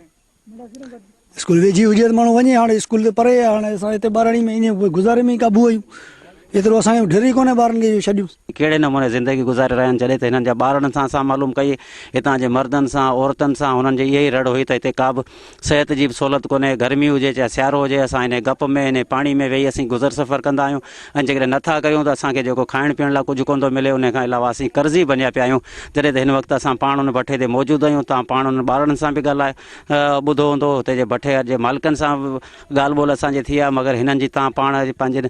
اسڪول ويجهي هجي ته ماڻهو وڃي هاڻي اسڪول ته پري آهي هاڻي اسان هتي ٻهراڙي ۾ انهي گذاري ۾ ئي قابو آهيون ايترو اسان کي ڍر ئي ڪونهي ٻارن کي جو ڇڏيون. ڪهڙي نموني زندگي گذاري رهيا آهن جڏهن ته هنن جا ٻارڙن سان اسان معلوم ڪئي هتان جي مردن سان عورتن سان هنن جي اها ئي رڙ هئي ته هتي ڪا به صحت جي به سهولت ڪونهي گرمي هجي چاهي سيارو هجي اسان انهي گپ ۾ انهي پاڻي ۾ ويهي اسين گذر سفر ڪندا آهيون ۽ جيڪڏهن نه ٿا ڪريون ته اسان کي جيڪو کائڻ پيئڻ لاء ڪجهه ڪونه ٿو ملي انهي کان علاوه اسين قرضي بنيا پيا آهيون جڏهن ته هن وقت اسان پاڻ ان بٺي تي موجود آهيون توهان پاڻ انهن ٻارڙن سان به ڳالهائي ٻڌو هوندو هتي جي بٺي جي مالڪن سان به ڳالهه ٻولهه اسان جي ٿي آهي مگر هنن جي توهان پاڻ پنهنجي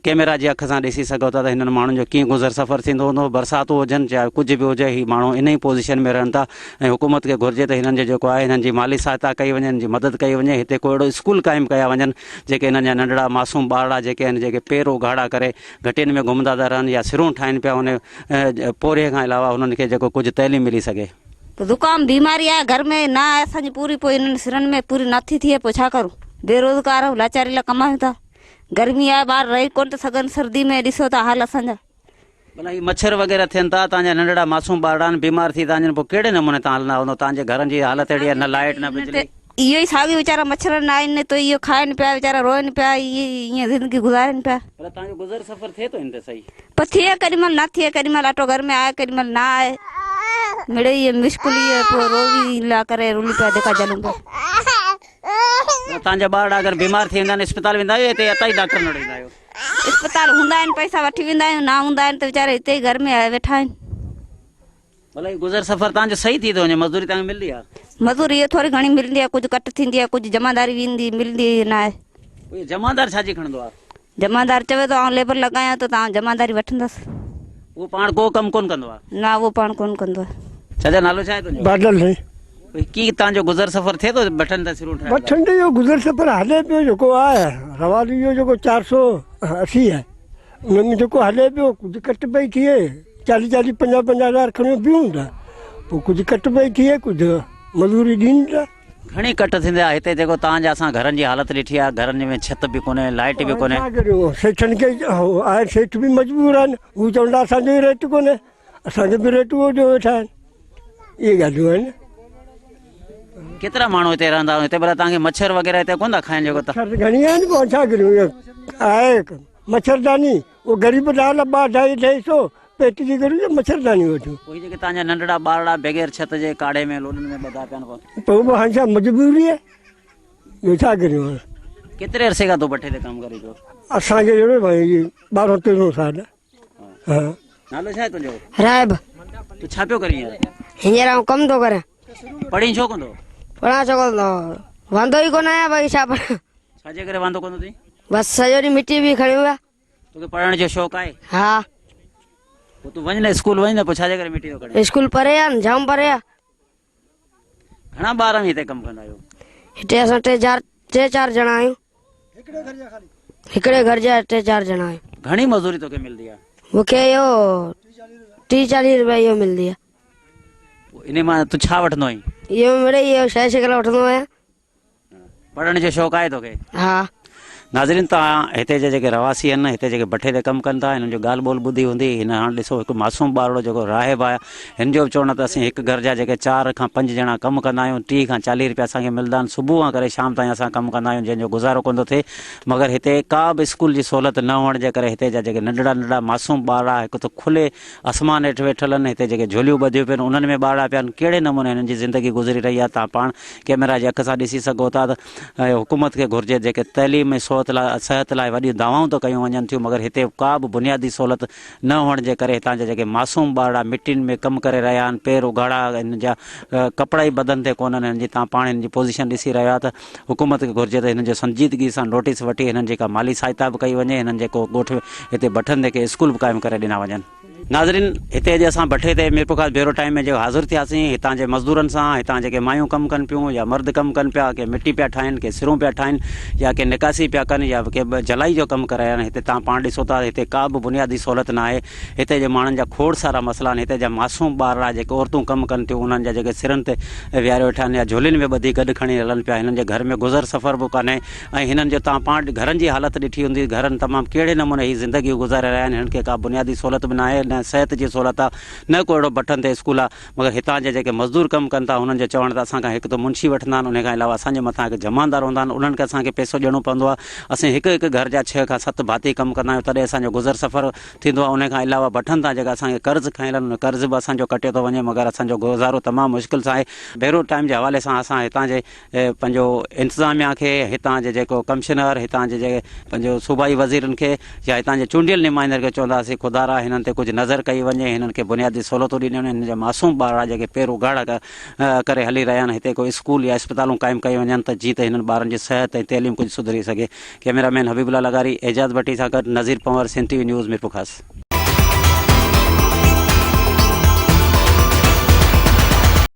ڪيميرا جي اک سان ڏسي سگهو ٿا ته هنن ماڻهن جو ڪيئن گذر سفر ٿيندو هوندو برساتون هجن چاهي ڪجهه به هجي هي ماڻهو انهي پوزيشن ۾ رهن ٿا ۽ حڪومت کي گهرجي ته هنن جو جيڪو آهي هنن جي مالي سهائتا ڪئي وڃي هنن جي مدد ڪئي وڃي هتي ڪو اهڙو اسڪول قائم ڪيا وڃن جيڪي هنن جا ننڍڙا معصوم ٻارڙا جيڪي آهن جيڪي پير اگهاڙا ڪري گهٽين ۾ گهمندا ٿا رهن يا سرون ٺاهين پيا ان پورهيي کان علاوه هنن کي جيڪو ڪجهه تعليم ملي سگهي. زڪام بيماري آهي گهر ۾ نه آهي اسان جي پوري پوء انهن سرن ۾ پوري نه ٿي ٿئي پوء ڇا ڪرون بيروزگار آهيون لاچاري لاء ڪمايون ٿا گرمي آهي ٻار رهي ڪونه ٿا سگهن سردي ۾ ڏسو ٿا حال اسان جا. ڀلا هي مڇر وغيره ٿين ٿا تان جا ننڍڙا معصوم ٻارڙا آهن بيمار ٿي ٿا وڃن پوء ڪهڙي نموني تان هلندا هوندو تان جي گهرن جي حالت اهڙي آهي نه لائيٽ نه بجلي. اهو ئي ساڳيو ويچارا مڇر نه آهن ته اهو کائن پيا ويچارا روئن پيا ايئن زندگي گذارين پيا. ڀلا تان جو گذر سفر ٿئي ٿو هن تي صحيح. پر ٿئي ڪيڏي مهل نه ٿئي ڪيڏي مهل اٽو گهر ۾ آهي ڪيڏي مهل نه آهي مڙئي اهي مشڪل اهي پوء روزي لا ڪري رلي پيا جيڪا جلون پيا. ڀلا تان جا ٻارڙا اگر بيمار ٿي ويندا آهن اسپتال ويندا آهيو يا هتي اتان ئي ڊاڪٽرن وٽ ويندا آهيو. اسپتال هوندا آهن پئسا وٺي ويندا آهيون نه هوندا آهن ته ويچارا هتي ئي گهر ۾ ويٺا آهن. ڀلا هي گذر سفر تان جو صحيح ٿي ٿو وڃي مزدوري تان کي ملندي آ؟ مزدوري اهي ٿوري گهڻي ملندي آ ڪجهه ڪٽ ٿيندي آ ڪجهه جمعداري ويندي ملندي نه آهي. پوء اهو جمعدار ڇا جي کڻندو آ؟ جمعدار چوي ٿو آئون ليبر لڳايان ٿو ته آئون جمعداري وٺندس. اهو پاڻ ڪو ڪم ڪونه ڪندو آ؟ نه اهو پاڻ ڪونه ڪندو آ. چاچا نالو ڇا آهي تنهنجو؟ بادل سائين. پوء ڪي تان جو گذر سفر ٿئي ٿو بٺن تان سرون ٺاهڻ لاء؟ بٺن تي اهو گذر سفر هلي پيو جيڪو آهي رواج اهو جيڪو 480 آهي. ان ۾ جيڪو هلي پيو ڪجهه ڪٽ پئي ٿئي چاليهه چاليهه پنجاهه پنجاهه هزار کڻيو بيهون ٿا پوء ڪجهه ڪٽ پئي ٿئي ڪجهه مزوري ڏين ٿا. گهڻي ڪٽ ٿيندي آهي هتي جيڪو تان جا اسان گهرن جي حالت ڏٺي آهي گهرن ۾ ڇت به ڪونهي لائيٽ به ڪونهي. ڇا ڪريون سيٺن کي آهي سيٺ به مجبور آهن هو چون ٿا اسان جو ئي ريٽ ڪونهي اسان کي به ريٽ اهو ڏيو ويٺا آهن اهي ڳالهيون آهن. ڪيترا ماڻهو هتي رهندا هتي ڀلا تان کي مڇر وغيره هتي ڪونه ٿا کائن جيڪو مڇر ته گهڻي آهن پوء ڇا ڪريون آهي مڇرداني اهو غريب لاء ٻه اڍائي ٽي سو پيٽ جي ڪريون يا مڇرداني وٺون. پوء هي جيڪي تان جا ننڍڙا ٻارڙا بغير ڇت جي ڪاڙهي ۾ لوڏن ۾ ٻڌا پيا آهن پوء. پوء به هاڻي ڇا مجبوري آهي ٻيو ڇا ڪريون هاڻي. ڪيتري عرصي کان تون بٺي تي ڪم ڪرين پيو؟ اسان کي جهڙو ڀائي 12 13 سال. ها. نالو ڇا آهي تنهنجو؟ راهب. تون ڇا پيو ڪرين هينئر؟ هينئر آئون ڪم ٿو ڪريان. پڙهين ڇو ڪونه ٿو؟ پڙهان ڇو ڪونه ٿو؟ واندو ئي ڪونه آهيان باقي ڇا پڙهان. ڇا جي ڪري واندو ڪونه ٿين؟ بس سڄو ڏينهن مٽي به کڻي ويا. توکي پڙهڻ جو شوق آهي؟ ها. پوء تون وڃ نه اسڪول وڃ نه پوء ڇا جي ڪري مٽي ٿو کڻين؟ اسڪول پري آ نه جام پري آ. گهڻا ٻار اوهين هتي ڪم ڪندا آهيو؟ هتي اسان ٽي چار ٽي چار ڄڻا آهيون. هڪڙي گهر جا ٽي چار ڄڻا آهيون. گهڻي مزوري توکي ملندي آ؟ مون کي اهو 30 40 روپيا اهو ملندي آ. پوء انهي مان تون ڇا وٺندو آهين؟ اهو مڙئي اهو شيء شڪل وٺندو آهيان. پڙهڻ جو شوق آهي توکي؟ ها. ناظرين توهان هتي جا جيڪي رهواسي آهن هتي جيڪي بٺي تي ڪم ڪن ٿا هنن جو ڳالهه ٻولهه ٻڌي هوندي هن هاڻ ڏسو هڪ معصوم ٻارڙو جيڪو راهب آهي هن جو به چوڻ آهي ته اسين هڪ گهر جا جيڪي چار کان پنج ڄڻا ڪم ڪندا آهيون 30 کان 40 رپيا اسان کي ملدا آهن صبح کان ڪري شام تائين اسان ڪم ڪندا آهيون جنهن جو گذارو ڪونه ٿو ٿئي مگر هتي ڪا به اسڪول جي سهولت نه هئڻ جي ڪري هتي جا جيڪي ننڍڙا ننڍڙا معصوم ٻارڙا هڪ ته کلي آسمان هيٺ ويٺل آهن هتي جيڪي جهوليون ٻڌيون پيون آهن انهن ۾ ٻارڙا پيا آهن ڪهڙي نموني هنن جي زندگي گذري رهي آهي توهان پاڻ ڪيميرا جي اک سان ڏسي سگهو ٿا ته حڪومت کي گهرجي جيڪي تعليم ۽ صحت لاء وڏيون دعوائون ته ڪيون وڃن ٿيون مگر هتي ڪا به بنيادي سهولت نه هئڻ جي ڪري هتان جا جيڪي معصوم ٻارڙا مٽين ۾ ڪم ڪري رهيا آهن پير اگهاڙا هن جا ڪپڙا ئي بدن تي ڪونهن هنن جي تان پاڻ هن جي پوزيشن ڏسي رهيا ته حڪومت کي گهرجي ته هنن جو سنجيدگي سان نوٽيس وٺي هنن جي ڪا مالي سهائتا به ڪئي وڃي هنن جيڪو ڳوٺ هتي بٺن تي ڪي اسڪول به قائم ڪري ڏنا وڃن. ناظرين هتي اڄ اسان بٺي تي ميرپورخاص بيورو ٽائيم ۾ جيڪو حاضر ٿياسين هتان جي مزدورن سان هتان جيڪي مايون ڪم ڪن پيون يا مرد ڪم ڪن پيا ڪي مٽي پيا ٺاهين ڪي سرون پيا ٺاهين يا ڪي نڪاسي پيا ڪن يا ڪي جلائي جو ڪم ڪري رهيا آهن هتي تان پاڻ ڏسو ٿا هتي ڪا به بنيادي سهولت نه آهي هتي جي ماڻهن جا کوڙ سارا مسئلا آهن هتي جا معصوم ٻارڙا جيڪي عورتون ڪم ڪن ٿيون انهن جا جيڪي سرن تي ويهاريو ويٺا آهن يا جهولين ۾ ٻڌي گڏ کڻي هلن پيا هنن جي گهر ۾ گذر سفر به ڪانهي ۽ هنن جو توهان پاڻ گهرن جي حالت ڏٺي هوندي گهرن تمام ڪهڙي نموني هي زندگي گذاري رهيا آهن هنن کي ڪا بنيادي سهولت به ناهي نه صحت جي سهولت آهي نه ڪو اهڙو بٺن تي اسڪول آهي مگر هتان جا جيڪي مزدور ڪم ڪن ٿا هنن جو چوڻ ته اسان کان هڪ ته منشي وٺندا آهن انهي کان علاوه اسان جي مٿان هڪ جماندار هوندا آهن انهن کي اسان کي پئسو ڏيڻو پوندو آهي اسين هڪ هڪ گهر جا ڇهه کان ست ڀاتي ڪم ڪندا آهيون تڏهن اسان جو گذر سفر ٿيندو آهي انهي کان علاوه بٺن تان جيڪا اسان کي قرض کنيل آهن ان قرض به اسان جو ڪٽيو ٿو وڃي مگر اسان جو گذارو تمام مشڪل سان آهي بيرو ٽائيم جي حوالي سان اسان هتان جي پنهنجو انتظاميا کي هتان جي جيڪو ڪمشنر هتان جي جيڪي پنهنجو صوبائي وزيرن کي يا هتان جي چونڊيل نمائندن کي چونداسين خدا را هنن تي ڪجهه نظر ڪئي وڃي هنن کي بنيادي سهولتون ڏنيون وڃن هنن جا معصوم ٻارڙا جيڪي پير اگهاڙا ڪري هلي رهيا آهن هتي ڪو اسڪول يا اسپتالون قائم ڪيون وڃن ته جيئن ته هنن ٻارن جي صحت ۽ تعليم ڪجهه سڌري سگهي ڪئميرا مين حبيب الله لغاري اعجاز ڀٽي سان گڏ Nazir Panhwar Sindh T V news Mirpurkhas.